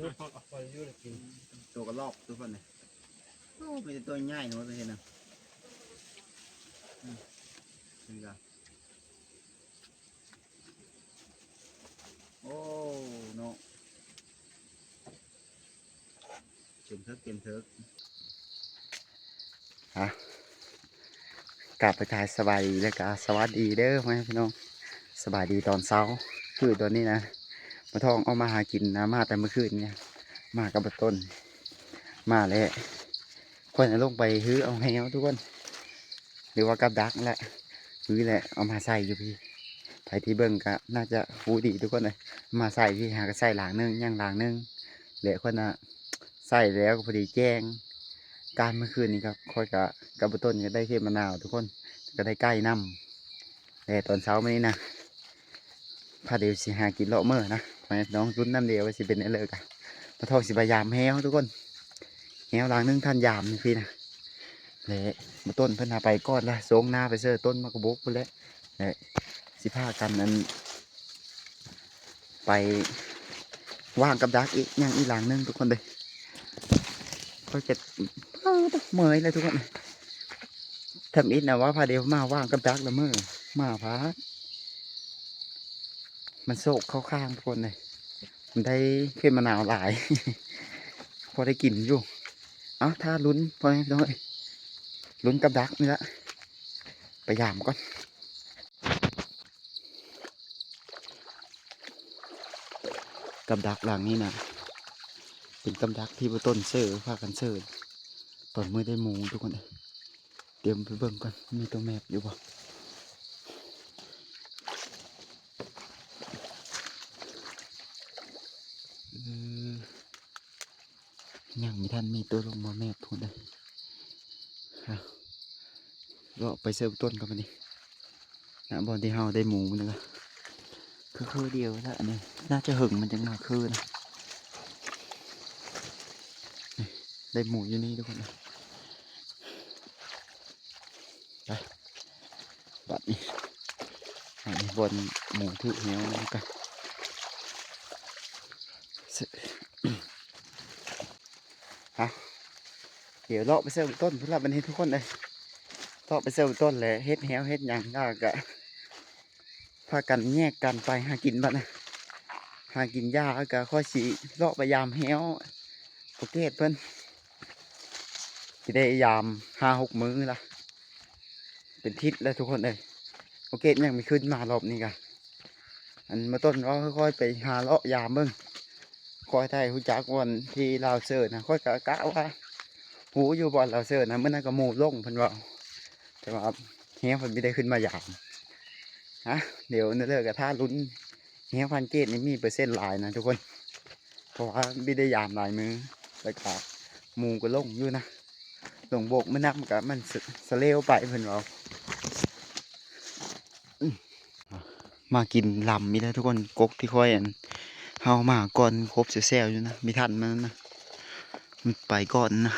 ໂຕກະລອກທຸກຄົນເລີຍ. ໂອ້ ມີແຕ່ໂຕໃຫຍ່ເນາະ ເຫັນນະ. ອືມ ນີ້ກະ ໂອ້ ເນາະ ເຕັມເຖິກ ເຕັມເຖິກ. ຮະ ກາບທັກທາຍສະບາຍດີ ແລ້ວກະສະຫວັດດີເດີພໍ່ແມ່ພີ່ນ້ອງ. ສະບາຍດີຕອນເຊົ້າ. ຄືຕອນນີ້ນະ ປາທອງອອກມາຫາກິນນະ ມາແຕ່ມື້ຄືນນີ້ ມາກັບປາຕົ້ນ ມາແລ້ວ ຂ້ອຍນະລົງໄປຮື້ເອົາແຮ້ວທຸກຄົນ ຫຼືວ່າກັບດັກແຫຼະ ຮື້ແຫຼະ ເອົາມາໃສ່ຢູ່ພີ້. ໃຜທີ່ເບິ່ງກະໜ້າຈະຮູ້ດີທຸກຄົນເອີຍ. ມາໃສ່ພີ້ ຫາກະໃສ່ລາງໜຶ່ງ ຍັງລາງໜຶ່ງ ແລະ ຂ້ອຍນະໃສ່ແລ້ວກະພໍດີແຈ້ງ. ການມື້ຄືນນີ້ກະ ຂ້ອຍກະກັບປາຕົ້ນກະໄດ້ເຂດມະນາວທຸກຄົນ ກະໄດ້ໄກ່ນຳ. ແຕ່ຕອນເຊົ້າມື້ນີ້ນະ ພາເດວຊິຫາກິນເລາະເມີນະ ພໍ່ແມ່ພີ່ນ້ອງ ລຸ້ນນຳເດວວ່າຊິເປັນແນວໃດ. ກະປາທອງຊິໄປຢາມແຮ້ວທຸກຄົນ ແຮ້ວລາງໜຶ່ງ ທ່ານຢາມຢູ່ພີ້ນະ ແລະ ປາຕົ້ນເພິ່ນຫາໄປກ່ອນລະ ສົ່ງໜ້າໄປເຊີຕົ້ນໝາກກະບົກພຸ້ນແຫຼະ ແລະ ຊິພາກັນອັນ ໄປຫວ່າງກັບດັກອີກ ຍັງອີກຫຼັງໜຶ່ງທຸກຄົນເດີ. ຂ້ອຍຈະ ເອີ ເມື່ອຍແລ້ວທຸກຄົນ. ທຳອິດນະວ່າພາເດວມາຫວ່າງກັບດັກລະເມີ ມາພາດ ມັນໂຊກເຂົ້າຂ້າງທຸກຄົນເລີຍ. ມັນໄດ້ເຂດມະນາວຫຼາຍ ພໍໄດ້ກິນຢູ່. ເອົ້າ ຖ້າລຸ້ນ ພໍ່ແມ່ພີ່ນ້ອງເອີຍ ລຸ້ນກັບດັກນີ້ລະ ໄປຢາມກ່ອນ. ກັບດັກຫຼັງນີ້ນະ ເປັນກັບດັກທີ່ປາຕົ້ນເຊີ ພາກັນເຊີ ຕອນມື້ໄດ້ໝູທຸກຄົນເອີຍ. ດຽວໄປເບິ່ງກ່ອນ ມີໂຕແມບຢູ່ບໍ່. ເອີ ຍັງບໍ່ທັນມີໂຕລົງມາແມບພຸ້ນເດີ. ເອົາ ເລາະໄປເຊີຕົ້ນກ່ອນບາດນີ້ນະ ບ່ອນທີ່ເຮົາໄດ້ໝູນີ້ກະຄື ຄືດຽວລະ ອັນນີ້ໜ້າຈະເຫິງມັນຈັ່ງມາຄືນະ. ນີ້ ໄດ້ໝູຢູ່ນີ້ທຸກຄົນນະ. ໄປ ບາດນີ້ ອັນນີ້ບ່ອນໝູຖືກແຮ້ວນຳກັນ. ເອົາ ດຽວເລາະໄປເຊີຕົ້ນພຸ້ນລະບາດນີ້ທຸກຄົນເອີຍ. ເລາະໄປເຊີຕົ້ນແຫຼະ ເຮັດແຮ້ວເຮັດຫຍັງ ແລ້ວກະພາກັນແຍກກັນໄປຫາກິນບາດນະ ຫາກິນຫຍ້າ ແລ້ວກະຂ້ອຍຊິເລາະໄປຢາມແຮ້ວ ປະເກດເພິ່ນ ຊິໄດ້ຢາມຫ້າຫົກມື້ລະ ເປັນທິດແລ້ວທຸກຄົນເອີຍ. ໂອເຄ ຍັງມີຂຶ້ນມາລອບນີ້ກະ ອັນ ມາຕົ້ນເວົ້າໃຫ້ຂ້ອຍໄປຫາເລາະຢາມເບິ່ງ ຂ້ອຍໄດ້ຮູ້ຈັກບ່ອນທີ່ລາວເຊີນະ ຂ້ອຍກະ ກະວ່າຮູ້ຢູ່ບ່ອນລາວເຊີນະ. ມື້ນັ້ນກະໝູລົງເພິ່ນເວົ້າ ແຕ່ວ່າແຮ້ວເພິ່ນບໍ່ໄດ້ຂຶ້ນມາຢາມ. ຮະ ດຽວນັ້ນເລີກະຖ້າລຸ້ນ ແຮ້ວພັນເກດນີ້ມີເປີເຊັນຫຼາຍນະທຸກຄົນ ເພາະວ່າບໍ່ໄດ້ຢາມຫຼາຍມື້ ແລ້ວກະໝູກະລົງຢູ່ນະ ລົງບົກ ມື້ນຳກະມັນສະ ສະເຫຼວໄປເພິ່ນເວົ້າ. ມາກິນລຳອີກແລ້ວທຸກຄົນ ກົກທີ່ຂ້ອຍອັນ ເຮົາມາກ່ອນຄົບແຊວໆຢູ່ນະ ມີທັນມັນນະ ມັນໄປກ່ອນນະ.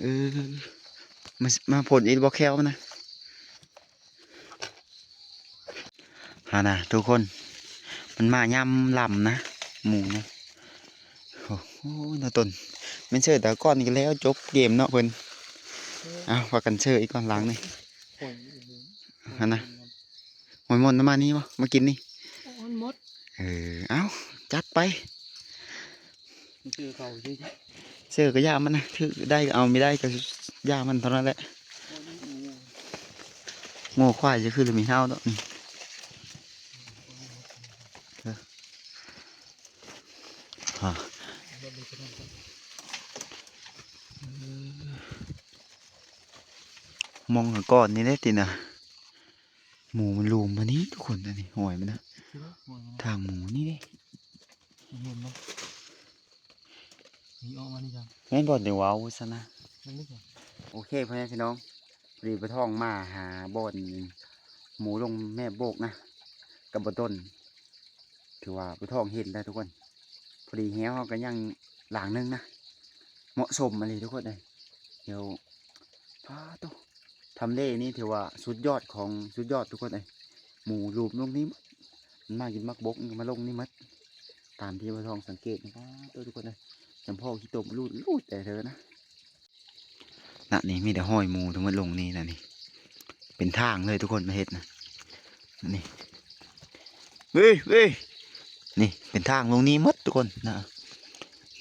ເອີ ມາ ມາພົ້ນອີກບໍ່ແຂ້ວມັນນະ. ຫັ້ນນະທຸກຄົນ ມັນມາຍາມລຳນະ ໝູນະ. ໂອ້ໂຫ ນະຕົ້ນ ແມ່ນເຊີຕາກ່ອນນີ້ກະແລ້ວ ຈົບເກມເນາະເພິ່ນ. ເອົາ ພາກັນເຊີອີກກ່ອນຫຼັງນີ້ ຫັ້ນນະ. ໂອ້ຍ ມົນມານີ້ບໍ່ ມາກິນນີ້ ມັນໝົດ. ເອີ ເອົາ ຈັດໄປ. ມັນເຈີເຂົາເຊີ ເຊີກະຢ່າມັນນະ ຖືກໄດ້ກະເອົາ ບໍ່ໄດ້ກະຢ່າມັນເທົ່ານັ້ນແຫຼະ. ງົວຄວາຍຈະຄືລະມີເຫົາດອກ. ເອີ ຮະ ມອງຫາກ່ອນນີ້ແຫຼະຕິນະ. ໝູມັນລຸມມານີ້ທຸກຄົນ ອັນນີ້ ຫ້ອຍມັນນະ ທາງໝູນີ້ເດ້ ເຫັນບໍ່? ມີອອກມານີ້ຈັ່ງ ແມ່ນບໍ່ ເດວເວົ້າຊັ້ນນະ. ໂອເຄ ພໍ່ແມ່ພີ່ນ້ອງ ພໍດີປາທອງມາຫາບ່ອນໝູລົງແມບໂບກນະ ກັບບໍ່ຕົ້ນ ຖືວ່າປາທອງເຫັນແລ້ວທຸກຄົນ. ພໍດີແຮ້ວເຮົາກະຍັງຫຼັງໜຶ່ງນະ ເໝາະສົມອີ່ຫຼີທຸກຄົນເອີຍ. ດຽວ ປາໂຕ ທຳເລນີ້ຖືວ່າສຸດຍອດຂອງສຸດຍອດທຸກຄົນເອີຍ. ໝູລຸມລົງນີ້ ມັນມາກິນໝາກບົກ ມັນກໍມາລົງນີ້ໝົດ ຕາມທີ່ບ່າວທອງສັງເກດນີ້. ປາດໂທ້ ທຸກຄົນເອີຍ ຈຳເພາະຂີ້ຕົມລູດໆແຕ່ເທີນະ. ນະ ນີ້ມີແຕ່ຮອຍໝູທັງໝົດລົງນີ້ນະ ນີ້ ເປັນທາງເລີຍທຸກຄົນມາເຮັດນະ. ນີ້ ເວີຍ ເວີຍ ນີ້ເປັນທາງລົງນີ້ໝົດທຸກຄົນນະ.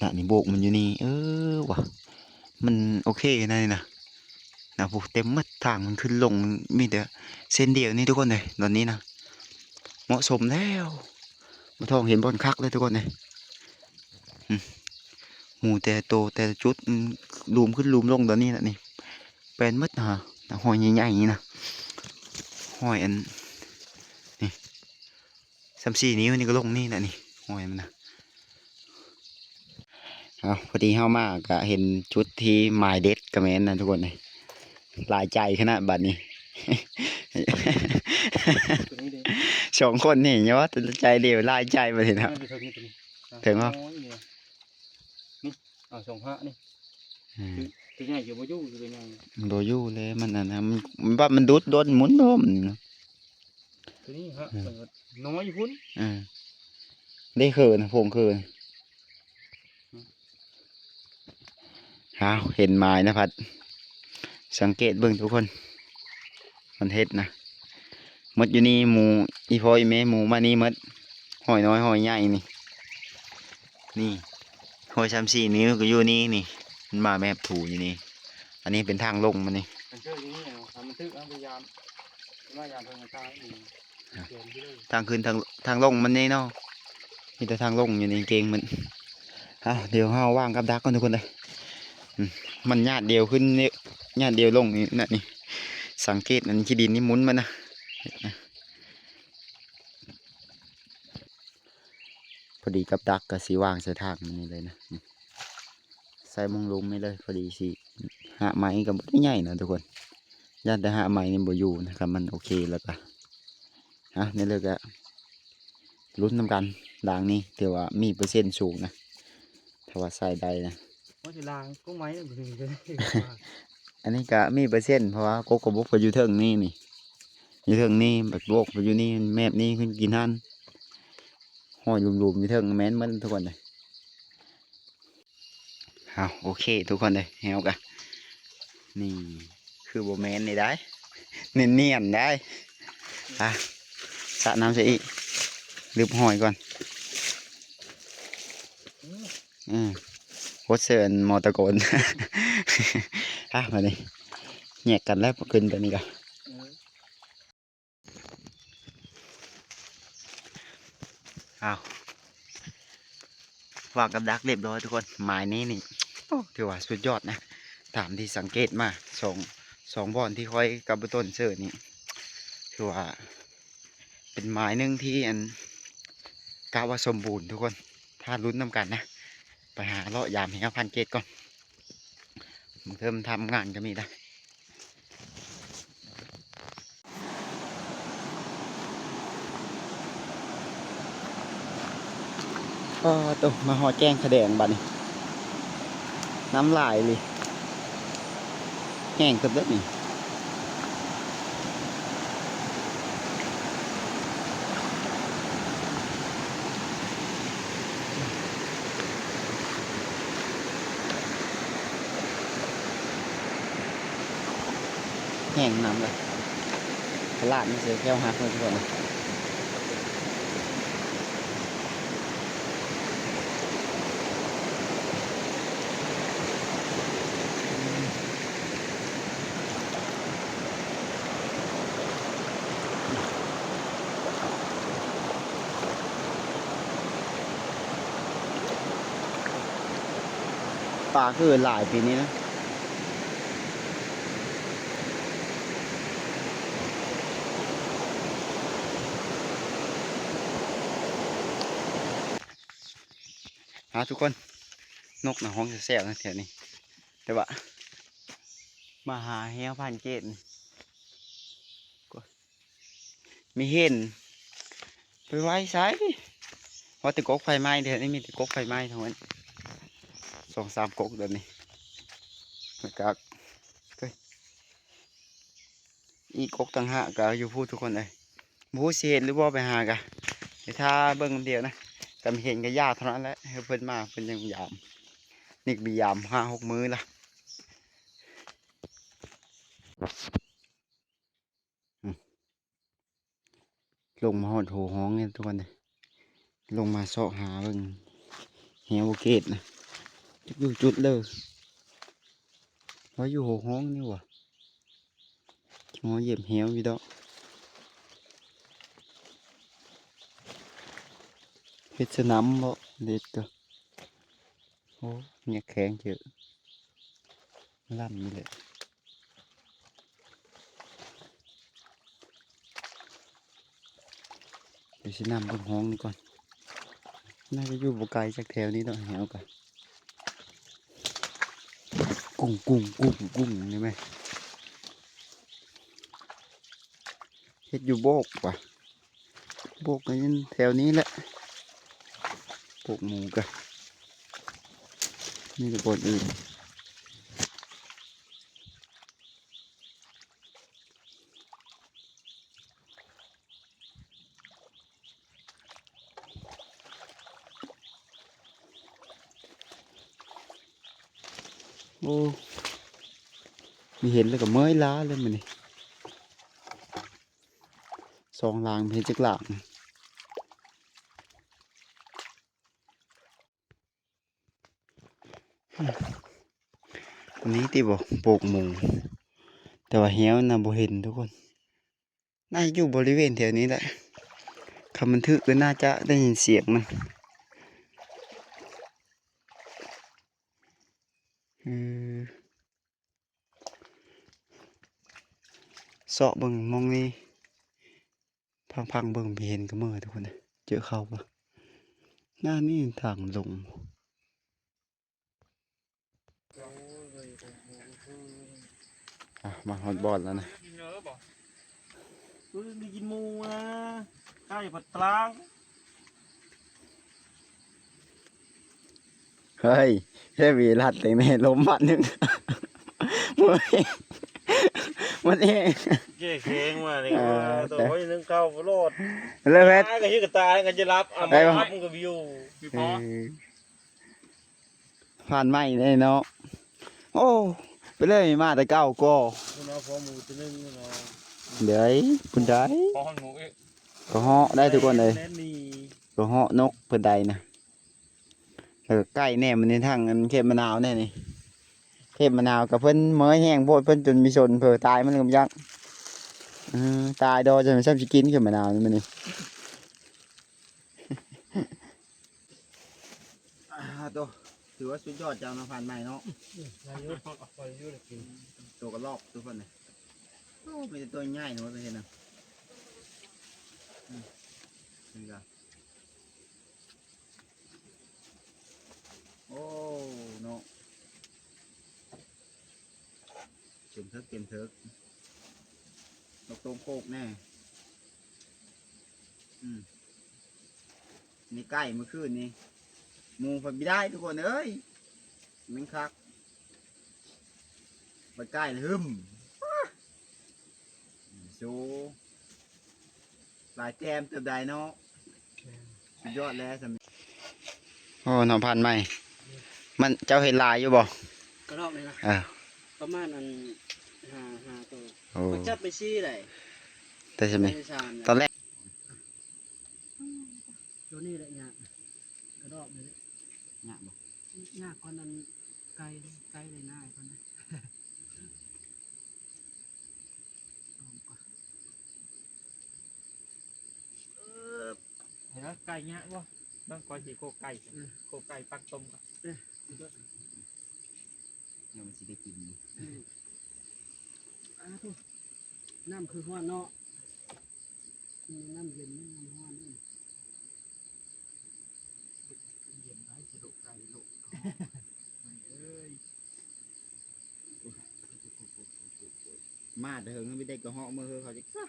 ນະ ນີ້ໂບກມັນຢູ່ນີ້ ເອີ ວ່າ ມັນໂອເຄນະນີ້ນະ. ນະ ໂອ້ ເຕັມໝົດທາງ ມັນຂຶ້ນລົງ ມີແຕ່ເສັ້ນດຽວນີ້ທຸກຄົນເອີຍ. ຕອນນີ້ນະ ເໝາະສົມແລ້ວ ບ່າວທອງເຫັນບ່ອນຄັກເລີຍທຸກຄົນເອີຍ. ອືມ ໝູແຕ່ໂຕແຕ່ລະຈຸດ ອືມ ລູມຂຶ້ນລູມລົງຕອນນີ້ນະ ນີ້ ແປນໝົດຫາ ຫອຍໃຫຍ່ໆນີ້ນະ ຫອຍອັນ ນີ້ ສ່ຳສີ່ນິ້ວນີ້ກໍລົງນີ້ນະ ນີ້ ຫອຍມັນນະ. ເອົາ ພໍດີເຮົາມາກະເຫັນຈຸດທີ່ໝາຍເດັດກະແມ່ນນະທຸກຄົນເອີຍ. ຫຼາຍໃຈຂະໜາດບາດນີ້ ສອງຄົນນີ້ຍອດໃຈດຽວ ຫຼາຍໃຈບາດນີ້ນະ. ເຖິງບໍ່? ນີ້ ເອົາສອງຫ້ານີ້ ອືມ ໂຕໃຫຍ່ຢູ່ ບໍ່ຢູ່ ໂຕໃຫຍ່ ບໍ່ຢູ່ແລ້ວ ມັນອັນນັ້ນ ມັນ ມັນ ມັນດູດດົນໝູນດົມ. ໂຕນີ້ຮະ ອືມ ນ້ອຍພຸ້ນ ເອີ ເດ້ເຂີນ ໂພງເຂີນ. ອ້າວ ເຫັນໝາຍນະພັດ ສັງເກດເບິ່ງທຸກຄົນ ມັນເຮັດນະ ໝົດຢູ່ນີ້ ໝູອີ່ພໍ່ອີ່ແມ່ ໝູມານີ້ໝົດ ຫອຍນ້ອຍຫອຍໃຫຍ່ນີ້ ນີ້ ຫອຍສາມສີ່ນິ້ວກໍຢູ່ນີ້ ນີ້ ມັນມາແມບຖູຢູ່ນີ້. ອັນນີ້ເປັນທາງລົງມັນນີ້ ມັນເຊີຢູ່ນີ້ເນາະ ມັນຖືກ ເຮົາພະຍາຍາມ ມາຢາມເພິ່ນກໍຕາຍອີກ ທາງຂຶ້ນ ທາງ ທາງລົງມັນນີ້ເນາະ ມີແຕ່ທາງລົງຢູ່ໃນເກງມັນ. ເອົາ ດຽວເຮົາວາງກັບດັກກ່ອນທຸກຄົນເດີ. ອືມ ມັນຍາດດຽວຂຶ້ນນີ້ ຍາດດຽວລົງນີ້ນະ ນີ້ ສັງເກດອັນຂີ້ດິນນີ້ໝູນມັນນະ. ພໍດີກັບດັກກໍຊິວາງໃສ່ທາງມັນນີ້ເລີຍນະ ໃສ່ມຸງລຸ່ມນີ້ເລີຍ ພໍດີຊິ ຫາໄມ້ກໍບໍ່ໄດ້ໃຫຍ່ນະທຸກຄົນ ຢ້ານແຕ່ຫາໄມ້ນີ້ບໍ່ຢູ່ນະ. ຄັນມັນໂອເຄແລ້ວກໍ ອ່ະ ນີ້ເລີຍກໍ ລຸ້ນນຳກັນ ດາງນີ້ຖືວ່າມີເປີເຊັນສູງນະ ຖ້າວ່າໃສ່ໄດ້ນະ. ວ່າຊິລ້າງກົກໄມ້ນະ ອັນນີ້ກະມີເປີເຊັນ ເພາະວ່າກົກກະບົກກໍຢູ່ເທິງນີ້ນີ້ ຢູ່ເທິງນີ້ ບັກບົກກໍຢູ່ນີ້ ແມບນີ້ຂຶ້ນກິນຫັ້ນ ຫ້ອຍຫຼຸມໆຢູ່ເທິງ ແມ່ນໝົດທຸກຄົນເອີຍ. ເອົາ ໂອເຄທຸກຄົນເອີຍ ແຮວກະ ນີ້ ຄືບໍ່ແມ່ນນີ້ໄດ໋ ເນຍນໆໄດ໋. ອ່ະ ສະນ້ຳໃສ່ອີກ ລຶບຫອຍກ່ອນ ອືມ ໂຄດເຊີນໝໍຕະໂກນ. ອ່ະ ມານີ້ ແຍກກັນແລ້ວ ຂຶ້ນໄປນີ້ກະ ອ້າວ ວາງກັບດັກຮຽບຮ້ອຍທຸກຄົນ. ໝາຍນີ້ນີ້ ໂອ້ ຖືວ່າສຸດຍອດນະ ຕາມທີ່ສັງເກດມາ ສອງ ສອງບ່ອນທີ່ຂ້ອຍກັບບ່າວຕົ້ນເຊີນີ້ ຖືວ່າເປັນໝາຍໜຶ່ງທີ່ ອັນ ກະວ່າສົມບູນທຸກຄົນ. ຖ້າລຸ້ນນຳກັນນະ ໄປຫາເລາະຢາມແຮວພັນເກດກ່ອນ ບາງເທື່ອມັນທຳງານກໍມີໄດ໋. ປາໂຕ ມາຮອດແກ້ງຂະແດງບາດນີ້ ນ້ຳຫຼາຍອີ່ຫຼີ ແຫ້ງເຕີບເດີນີ້. ແຫ້ງນ້ຳເລີຍ ຕະຫຼາດນີ້ຊິແຂ້ວຫັກເລີຍທຸກຄົນເອີຍ. ປາຄືຫຼາຍປີນີ້ນະ. ຫາທຸກຄົນ ນົກນະຮ້ອງແຊວໆນະແຖວນີ້ ແຕ່ວ່າມາຫາແຮວຜ່ານເກດນີ້ ມີເຫັນ ໄປໄວ້ໃສ ວ່າແຕ່ກົກໄຟໄໝ້ ແຖວນີ້ມີແຕ່ກົກໄຟໄໝ້ທັງນັ້ນ ສອງສາມກົກແບບນີ້ ແລ້ວກໍ ເອີຍ ອີກກົກຕ່າງຫາກກໍຢູ່ພຸ້ນທຸກຄົນເອີຍ ບໍ່ຮູ້ຊິເຫັນຫຼືບໍ່ ໄປຫາກະ ໄປຖ້າເບິ່ງຄົນດຽວນະ ກຳເຫັນກະຢາເທົ່ານັ້ນແຫຼະ ໃຫ້ເພິ່ນມາ ເພິ່ນຈັ່ງຢາມ. ນີ້ກະໄປຢາມຫ້າຫົກມື້ລະ. ອືມ ລົງມາຮອດໂຫຮ້ງນີ້ທຸກຄົນເດ ລົງມາເຊາະຫາເບິ່ງແຮວບໍ່ເກດນະ ຈັກຢູ່ຈຸດເລີ ວ່າຢູ່ໂຫຮ້ງນີ້ຫວາ ຊິມາຢຽບແຮວຢູ່ດອກ. ເຮັດສະໜຳບໍ່ ເຮັດກະ ໂອ້ ແຍກແຂງເຈີ ລຳນີ້ແຫຼະ. ດຽວຊິນຳເບິ່ງຫ້ອງນີ້ກ່ອນ ໜ້າຈະຢູ່ບໍ່ໄກຈາກແຖວນີ້ດອກ ແຮວກະກຸ້ງໆໆໆ ນີ້ແມ່ ເຮັດຢູ່ໂບກຫວາ ໂບກກະຢູ່ແຖວນີ້ແຫຼະ ໂບກໝູກະມີແຕ່ບ່ອນອື່ນ. ໂອ້ ມີເຫັນແລ້ວກະເມື່ອຍລ້າເລີຍມື້ນີ້ ສອງຫຼັງ ເຫັນຈັກຫຼັງ. ອັນນີ້ຕິບໍ່ ໂບກໝູ ແຕ່ວ່າແຮວນະບໍ່ເຫັນທຸກຄົນ ໜ້າຈະຢູ່ບໍລິເວນແຖວນີ້ແຫຼະ ຄັນມັນຖືກກະໜ້າຈະໄດ້ຍິນສຽງມັນ. ເອີ ເຊາະເບິ່ງໝ່ອງນີ້ ພັງໆເບິ່ງ ໄປເຫັນກະເມີທຸກຄົນ ເຈີເຂົາບໍ່ ໜ້ານີ້ທາງລົງ. ອ່ະ ມາຮອດບ່ອນແລ້ວນະ ເອີ ໄດ້ກິນໝູນະ ໄກ່ຜັດຕາງ. ເຮີ້ຍ ເຮັດວີລັດຈັ່ງນີ້ ລົມບາດໜຶ່ງ ເມື່ອຍ ມັນແຮງ ເຈ້ແຂງມານີ້ ເອີ ໂຕ ໜຶ່ງເຂົ້າບໍ່ລອດ ແລ້ວແວດ ຕາຍກະຄືກະຕາຍ ກະຈະຫຼັບ ເອົາມາ ເອີ ຫຼັບມັນກະຢູ່ ເອີ ຜ່ານໄມ້ແດ່ເນາະ. ໂອ້ ໄປເລີຍ ມາແຕ່ເກົ່າກໍ ເພິ່ນເອົາພໍໝູໂຕໜຶ່ງເນາະ ເດຍ ພຸ້ນໄດ ພໍໝູອີກ ກະເຫາະໄດ້ທຸກຄົນເອີຍ ແມ່ນນີ້ ກະເຫາະນົກເພິ່ນໄດ້ນະ ແລ້ວກະໄກ່ແດ່ ມື້ນີ້ທາງອັນເຂດມະນາວແດ່ນີ້ ເຂດມະນາວກະເພິ່ນເມື່ອຍແຮງໂພດ ເພິ່ນຈົນມີຊົນເຜີຕາຍມັນກະບໍ່ຈັກ ເອີ ຕາຍດອກ ຈັ່ງຊັ້ນຊິກິນເຂດມະນາວນີ້ມື້ນີ້. ອ່າ ໂຕ ຖືວ່າສຸດຍອດເຈົ້າເນາະ ຜ່ານໄມ້ເນາະ ອືມ ໄດ້ຢູ່ ພໍໄດ້ຢູ່ໄດ້ກິນ ໂຕກະລອກທຸກຄົນເອີຍ ໂອ້ ມີແຕ່ໂຕໃຫຍ່ເນາະ ເຫັນນະ ອືມ ນີ້ກະ ໂອ້ ເນາະ ເຕັມເຖິກ ເຕັມເຖິກ ນົກຕົງໂຄກແດ່ ອືມ ນີ້ໄກ່ມື້ຄືນນີ້ ໝູເພິ່ນບໍ່ໄດ້ທຸກຄົນເອີຍ ແມ່ນຄັກ ໄປໄກ່ລະຫຶມ ໂຊ ຫຼາຍແຕ້ມເຕີບໃດເນາະ ສຸດຍອດແລ້ວຊ່ຳນີ້. ໂອ້ ເນາະ ຜ່ານໄມ້ ມັນ ເຈົ້າເຫັນຫຼາຍຢູ່ບໍ່? ກະດອກນີ້ນະ ເອີ ປະມານອັນ ຫ້າ ຫ້າໂຕ ໂອ້ ຂ້ອຍຈັບໄປສີ່ໄດ້ ແຕ່ຊ່ຳນີ້ ໄດ້ສາມ ຕອນແລກ ໂຕນີ້ແຫຼະຍາກ ກະດອກນີ້ແຫຼະ ຍາກບໍ່? ຍາກກວ່ານັ້ນ ໄກ່ ໄກ່ໄດ້ງ່າຍກວ່ານັ້ນ. ເອີ ເຫັນບໍ່ ໄກ່ຍາກບໍ່? ເບິ່ງ ຂ້ອຍຊິໂຄກໄກ່ ອືມ ໂຄກໄກ່ປັກຕົ້ມກ່ອນ ເອີ ແລ້ວມັນຊິໄດ້ກິນ ອືມ ອ້າໂທ້ ນ້ຳຄືຮ້ອນເນາະ ອືມ ນ້ຳເຢັນ ນ້ຳຮ້ອນນີ້ ເຢັນໄດ້ ຊິໂລະໄກ່ໂລະ ເອີຍ ມາແຕ່ເຫິງ ມີແຕ່ກະເຫາະມື້ເຮີເຂົາຈັກຊະ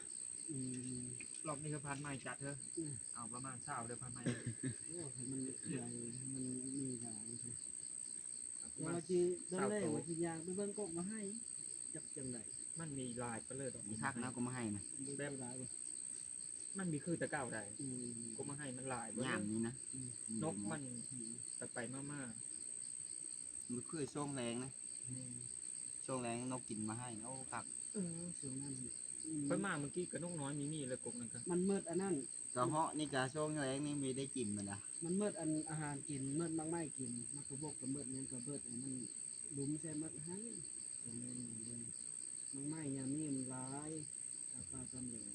ອືມ ລອບນີ້ຄືຜ່ານໄມ້ຈັດເຮີ ອືມ ເອົາປະມານຊາວເດີ ຜ່ານໄມ້ ໂອ້ ໃຫ້ມັນໃຫຍ່ ໃຫ້ມັນມີຫຼາຍ ວ່າຊິ ຕອນແລກວ່າຊິຍ່າງໄປເບິ່ງກົກມາໄຮ ຈັກຈັ່ງໃດ ມັນມີຫຼາຍປານເລີດດອກ ມີຄັກນະກົກມາໄຮນະ ແບບ ມັນມີຄືແຕ່ເກົ່າໃດ ອືມ ກົກມາໄຮ ໃຫ້ມັນຫຼາຍບໍ່ ຍາມນີ້ນະ ອືມ ນົກມັນໄປໆມາໆ ມັນຄືຊ່ວງແລ້ງນະ ແມ່ນ ຊ່ວງແລ້ງນົກກິນມາໄຮ່ ໂອ້ ຄັກ ເອີ ຊ່ວງນັ້ນ ອືມ ຂ້ອຍມາມື້ກີ້ກໍນົກນ້ອຍມີໆ ແລ້ວກົກນັ້ນກໍ ມັນໝົດອັນນັ້ນ ກະເຫາະນີ້ກະຊ່ວງແລ້ງນີ້ມີໄດ້ກິນມັນນະ ມັນໝົດອັນອາຫານກິນ ໝົດໝາກໄມ້ກິນ ໝາກກະບົກກະໝົດ ຫຍັງກະເບິດ ມັນລຸມໃສ່ໝົດຫັ້ນ ກໍແມ່ນເບິ່ງ ໝາກໄມ້ຍາມນີ້ມັນຫຼາຍ ຕາມປ່າຕາມດອນ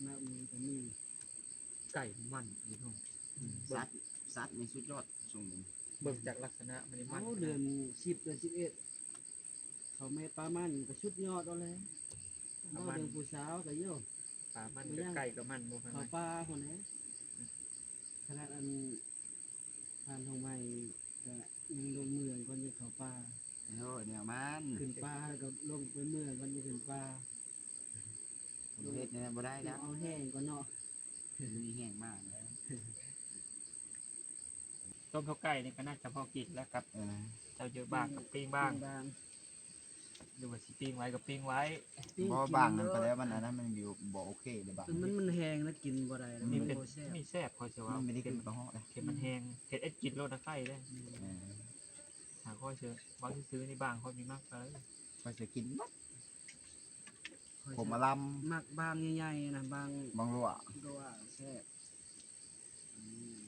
ໜ້າມີກໍມີ ໄກ່ມັນ ພີ່ນ້ອງ ອືມ ສັດ ສັດນີ້ສຸດຍອດຊ່ວງນີ້ ເບິ່ງຈາກລັກສະນະມັນນີ້ມັນ ເອົາ ເດືອນສິບ ເດືອນສິບເອັດ ເຂົາແມ່ປາມັນກໍສຸດຍອດເອົາແຫຼະ ເວົ້າເລື່ອງຜູ້ສາວກໍໂຍ ປາມັນ ບໍ່ຍັງ ໄກ່ກໍມັນບໍ່ ເຂົ້າປ່າພຸ້ນແຫຼະ ຂະໜາດອັນ ທ່ານທອງໃໝ່ກໍຍັງລົງເມືອງກ່ອນ ຍັງເຂົ້າປ່າ ໂອ້ ແນວມັນ ຂຶ້ນປ່າແລ້ວກໍລົງໄປເມືອງກ່ອນ ຍັງຂຶ້ນປ່າ ເຮັດແນວນັ້ນບໍ່ໄດ້ແລ້ວ ເອົາແຮງກ່ອນເນາະ ມີແຮງມາແລ້ວ ຕົ້ມເຂົ້າໄກ່ນີ້ກໍໜ້າຈະພໍກິນແລ້ວກັບ ເອີ ເຈົ້າເຈີບາງກັບປີ້ງບາງ ປີ້ງບາງ ຫຼືວ່າຊິປີ້ງໄວ້ກໍປີ້ງໄວ້ ປີ້ງ ບໍ່ ກິນ ບາງນັ້ນ ໂລດ ກໍແລ້ວ ມັນອັນນັ້ນມັນຢູ່ບໍ່ໂອເຄເດ້ບາງ ມັນ ມັນແຮງນະ ກິນບໍ່ໄດ້ແລ້ວ ມີ ມັນ ເປັນ ບໍ່ແຊບ ມີແຊບ ຂ້ອຍຊິວ່າ ມັນບໍ່ໄດ້ກິນປາເຫາະເດ້ ເຄັມມັນແຮງ ເຮັດ ເຮັດກິນໂລດນະໄຂ່ເດ້ ອືມ ເອີ ຖ້າຂ້ອຍຊິເວົ້າຊື່ໆນີ້ ບາງຂ້ອຍມີມັກເລີຍ ຂ້ອຍຊິກິນໝົດ ຂ້ອຍ ຜົມມະລຳ ມັກບາງໃຫຍ່ໆນະ ບາງ ບາງຫຼວກ ຫຼວກແຊບ ອືມ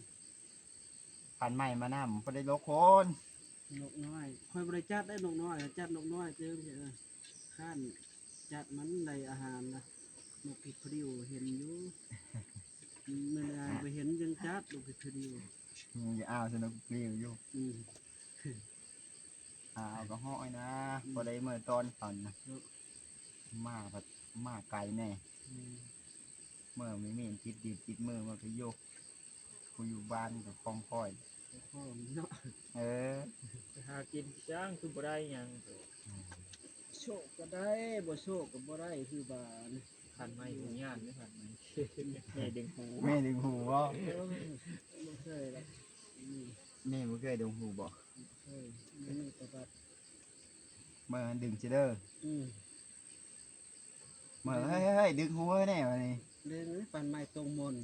ພັນໃໝ່ມານຳ ບໍ່ໄດ້ລົກຄົນ ນົກນ້ອຍ ຂ້ອຍບໍ່ໄດ້ຈັດໄດ້ນົກນ້ອຍ ຈັດນົກນ້ອຍເຕີມ ເອີ ຄ້ານຈັດມັນໄດ້ອາຫານນະ ນົກພິກພະດິວເຫັນຢູ່ ມື້ໜ້າໄປເຫັນຈັ່ງຈັດ ນົກພິກພະດິວ ອືມ ຢ່າອ້າວໃສ່ນົກພິກພະດິວຢູ່ ອືມ ຫາເອົາກະຮ້ອຍນະ ອືມ ພໍໄດ້ມື້ຕອນເຂົານະ ເນາະ ມາພັດ ມາໄກແດ່ ອືມ ເມື່ອມີມີດຕິດດິນຕິດມືມາກໍໂຍກ ຜູ້ຢູ່ບ້ານກໍຂອງຂ້ອຍ ຂອງຂ້ອຍເນາະ ເອີ ໄປຫາກິນຈ້າງຄືບໍ່ໄດ້ຫຍັງ ອືມ ໂຊກກໍໄດ້ ບໍ່ໂຊກກໍບໍ່ໄດ້ຄືວ່ານະ ຄັນໄມ້ຫູຍານເດ້ ຄັນໄມ້ ແມ່ດຶງຫູ ແມ່ດຶງຫູບໍ່ ເອີ ບໍ່ເຄີຍລະ ອືມ ແມ່ບໍ່ເຄີຍດຶງຫູບໍ່ ເຄີຍ ແມ່ກໍບັດ ມາດຶງຊິເດີ ອືມ ມາ ເຮີ້ຍໆ ດຶງຫູເຮີ້ຍແດ່ບາດນີ້ ດຶງ ປັນໄມ້ຕົງມົນ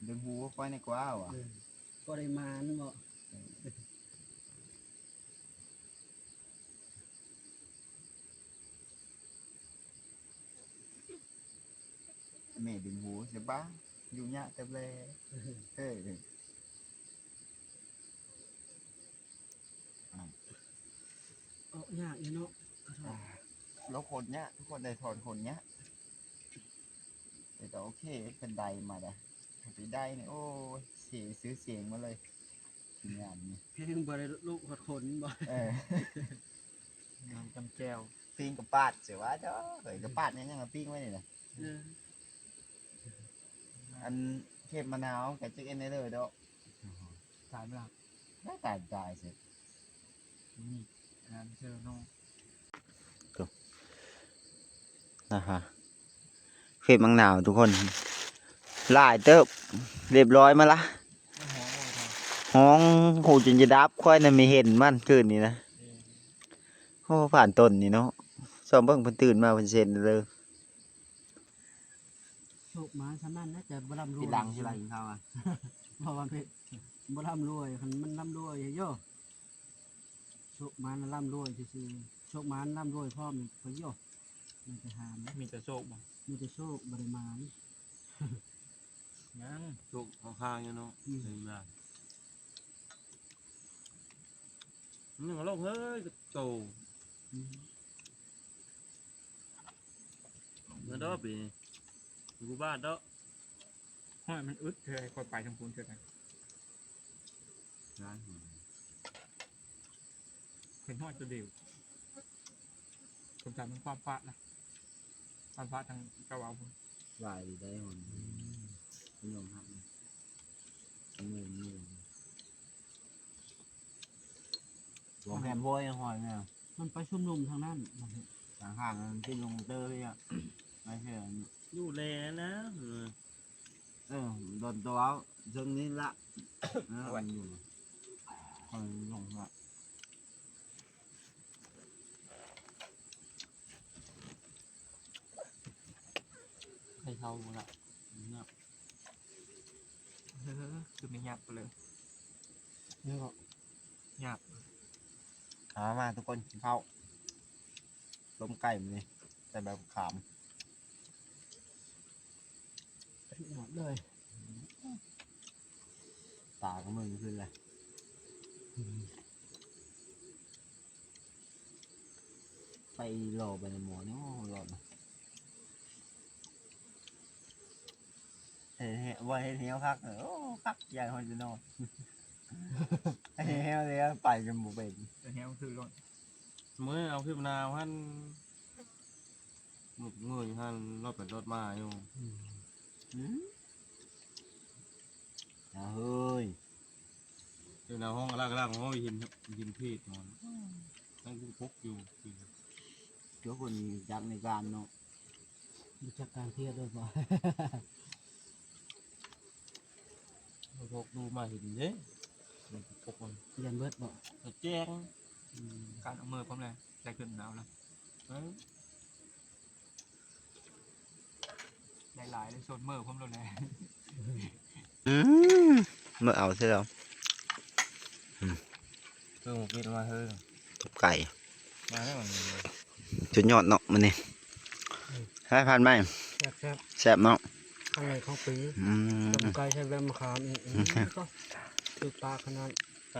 ດຶງຫູຂ້ອຍແດ່ກວ່າວ່າ ເອີ ພໍໄດ້ໝານເນາະ ເອີ ແມ່ດຶງຫູຊິບາ ຢູ່ຍາກແຕ່ແລ ເອີ ອອກຍາກຢູ່ເນາະ ອ່າ ລາວຂົນຍາກ ທຸກຄົນໄດ້ຖອນຂົນຍາກ ແຕ່ກໍໂອເຄ ເປັນໄດມາໄດ ໄປໄດນີ້ ໂອ້ຍ ເສຍຊື່ສຽງມາເລີຍ ທີມງານນີ້ ແຮງບໍ່ໄດ້ລຸກຮອດຂົນບໍ່ ເອີ ງາມຈຳແຈ່ວ ປີ້ງກະປາດ ເສຍວ່າເດີ ເອີ ກະປາດຫຍັງ ຫຍັງກະປີ້ງໄວ້ນີ້ນະ ເອີ ອັນເຂັບມະນາວກະຈັກເອັນເລີຍເດາະ ຕາຍບໍ່ລະ ໄດ້ຕາຍຕາຍຊິ ນີ້ງາມເຊີເນາະ ນະຮະ ເຂັບມະນາວທຸກຄົນ ຫຼາຍເຕີບ ລຽບຮ້ອຍມາລະ ຮ້ອງໂຫຈົນຈະດັບ ຂ້ອຍນະມີເຫັນມັນຄືນນີ້ນະ ໂອ້ ຜ່ານຕົ້ນນີ້ເນາະ ຊອມເບິ່ງເພິ່ນຕື່ນມາເພິ່ນຊິເຫັນເດີ. ໂຊກມາສ່ຳນັ້ນນະ ແຕ່ບໍ່ລ່ຳລວຍ ປີຫຼັງຊິໄດ້ກິນເຂົ້າອະ ເພາະວ່າເປັນ ບໍ່ລ່ຳລວຍ ຄັນມັນລ່ຳລວຍໂຍ ໂຊກມານະລ່ຳລວຍຊື່ໆ ໂຊກມານລ່ຳລວຍພ້ອມນີ້ ໂຍ ມັນຈະຫາມ ມີແຕ່ໂຊກບໍ່ ມີແຕ່ໂຊກ ບໍ່ໄດ້ໝານ ຍັງ ໂຊກຂ້າງໆຢູ່ເນາະ ອືມ ຍັງ ມັນຍັງລອກເຮີ້ຍ ໂຕ ອືມ ເງິນດອກປີນີ້ ກູບາດດອກ ຫ້ອຍ ມັນອຶດເທື່ອ ຂ້ອຍໄປທາງພຸ້ນເທື່ອນະ ຫຼາຍ ເຫັນຮອດຕົວດຽວ ສົງສາຍມັນຄວາມຟ້ານະ ຄວາມຟ້າທາງເຈົ້າເວົ້າພຸ້ນ ຫຼາຍຢູ່ໄດ໋ ຮອດ ອືມ ຍອມຮັບ ເມື່ອຍ ເມື່ອຍ ຫຼວງແຮມໂພຍຫອຍແມ່ ມັນໄປຊຸມນຸມທາງນັ້ນ ທາງຫ້າງນັ້ນທີ່ລົງເຕີເລີຍ ໄປເທື່ອ ຢູ່ແລນະ ເອີ ເອີ ດົນຕົວເອົາເຊິ່ງນີ້ລະ ເອີ ໂອ້ຍ ມັນຢູ່ ເອີ ລົງລະ. ໄປເຊົາໝົດລະ. ເອີ ຄືໄມ່ຫຍັບໄປເລີຍ. ຍັງກໍຫຍັບ. ເອົາມາທຸກຄົນກິນເຂົ້າ. ຕົ້ມໄກ່ມື້ນີ້ ໃສ່ໃບບັກຂາມ. ສຸດຍອດເລີຍ. ຕາກໍມືນຂຶ້ນແລ້ວ. ອືມ. ໄປລໍໄປນຳໝໍນີ້ ໂອ້ ລອດນະ. ເຮັດແຮ ວ່າເຮັດແຮວຄັກ ໂອ້ ຄັກ ຢ້ານຮອດຈະນອນ. ເຮັດແຮວແລ້ວໄປຈົນບໍ່ເປັນ. ເຮັດແຮວຄືລົດ. ມື້ເອົາຄລິບນາວຫັ້ນ ມືດມືດຢູ່ຫັ້ນ ລອດໄປລອດມາຢູ່. ອືມ. ອືມ. ນາເຮີ້ຍ ຢູ່ໜ້າຫ້ອງລາກໆ ໂອ້ຍ ເຫັນ ເຫັນເພດນອນ ອືມ ຍັງຄົກຢູ່. ເຈົ້າຄົນຈັກໃນການເນາະ ຮູ້ຈັກການເພດໂດຍບໍ່? ພວກດູມາເຫັນເດ້ ພວກມັນຢ້ານເບິດບໍ່? ກະແຈ້ງ. ອືມ. ການເອົາມືພວກແລະ ໄດ້ຂຶ້ນໜາວນະ. ເອີ. ໄດ້ຫຼາຍເລີຍ ໂຊນເມີພ້ອມໂລດແຫຼະ. ອືມ ເມີເອົາເທື່ອແລ້ວ. ອືມ ເພິ່ງເປັນມາເຮີ້ ກັບໄກ່ ມາແລ້ວ. ສຸດຍອດເນາະມື້ນີ້. ອືມ. ໃຫ້ຜ່ານໄໝ? ແຊບໆ ແຊບເນາະ ຄັ້ງແລກຂອງປີ. ອືມ. ຕົ້ມໄກ່ໃສ່ໃບມະຂາມອີກ. ອືມ ສຸດຕາຂະໜາດ. ປ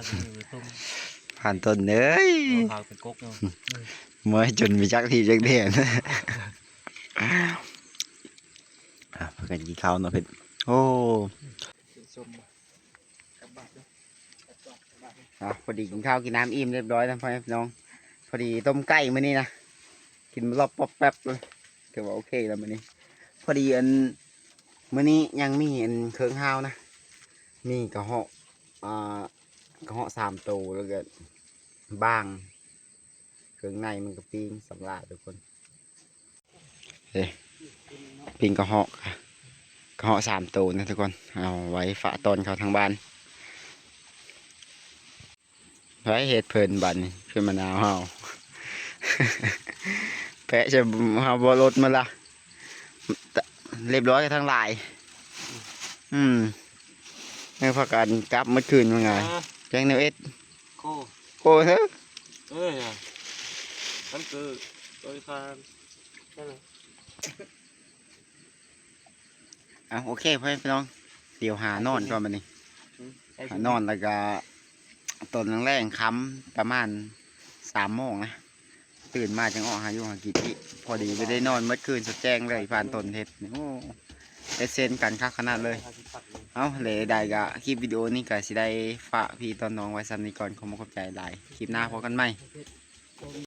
ານຕົ້ນເອີຍ ເອົາຫາງເປັນກົກເນາະ. ເມື່ອຍຈົນບໍ່ຈັກທີ່ຈັກແດນ. ອ່າ ພາກັນກິນເຂົ້າເນາະເພິ່ນ. ໂອ້ ອ່າ ພໍດີກິນເຂົ້າກິນນ້ຳອີ່ມຮຽບຮ້ອຍນະ ພໍ່ແມ່ພີ່ນ້ອງ. ພໍດີຕົ້ມໄກ່ມື້ນີ້ນະ ກິນລອບປອບແປັບເລີຍ ຖືວ່າໂອເຄແລ້ວມື້ນີ້. ພໍດີອັນ ມື້ນີ້ຍັງມີອັນເຄິ່ງຮາວນະ ມີກະເຫາະ ອ່າ ກະເຫາະສາມໂຕ ແລ້ວກະບ້າງ ເຄື່ອງໃນມັນກະປີ້ງສຳລາດທຸກຄົນ. ເອີ ປີ້ງກະເຫາະ ກະເຫາະສາມໂຕນະທຸກຄົນ ເອົາໄວ້ຝາກຕ້ອນເຂົ້າທາງບ້ານ. ໄປເຮັດເພິ່ນບາດນີ້ ເພິ່ນມານາວເຮົາ ແປະຊະ ເຮົາບໍ່ລົດມາລະ ຮຽບຮ້ອຍກັນທັງຫຼາຍ. ອືມ ຍັງພາກັນກັບໝົດຄືນວ່າໄງ. ອ່າ ແຈ້ງແນວເອັດ ໂຄ ໂຄເຮີ້ ເອີຍ ມັນຄືໂດຍການ ນັ້ນແຫຼະ. ເອົາ ໂອເຄ ພໍ່ແມ່ພີ່ນ້ອງ ດຽວຫານອນກ່ອນບາດນີ້. ອືມ. ຫານອນແລ້ວກະ ຕອນແລງໆ ຄ່ຳປະມານສາມໂມງນະ ຕື່ນມາຈັ່ງອອກຫາຢູ່ຫາກິນອີກ. ພໍດີໄປໄດ້ນອນໝົດຄືນ ສະແຈ້ງເລີຍ ຜ່ານຕົ້ນເຮັດນີ້ ໂອ້ ເຮັດເຊັ່ນກັນຄັກຂະໜາດເລີຍ. ເອົາ ແລະ ໄດ້ກະ ຄລິບວິດີໂອນີ້ກະຊິໄດ້ຝາກພີ່ຕ້ອນນ້ອງໄວ້ສ່ຳນີ້ກ່ອນ ຂໍຂອບໃຈຫຼາຍ. ຄລິບໜ້າພົບກັນໃໝ່.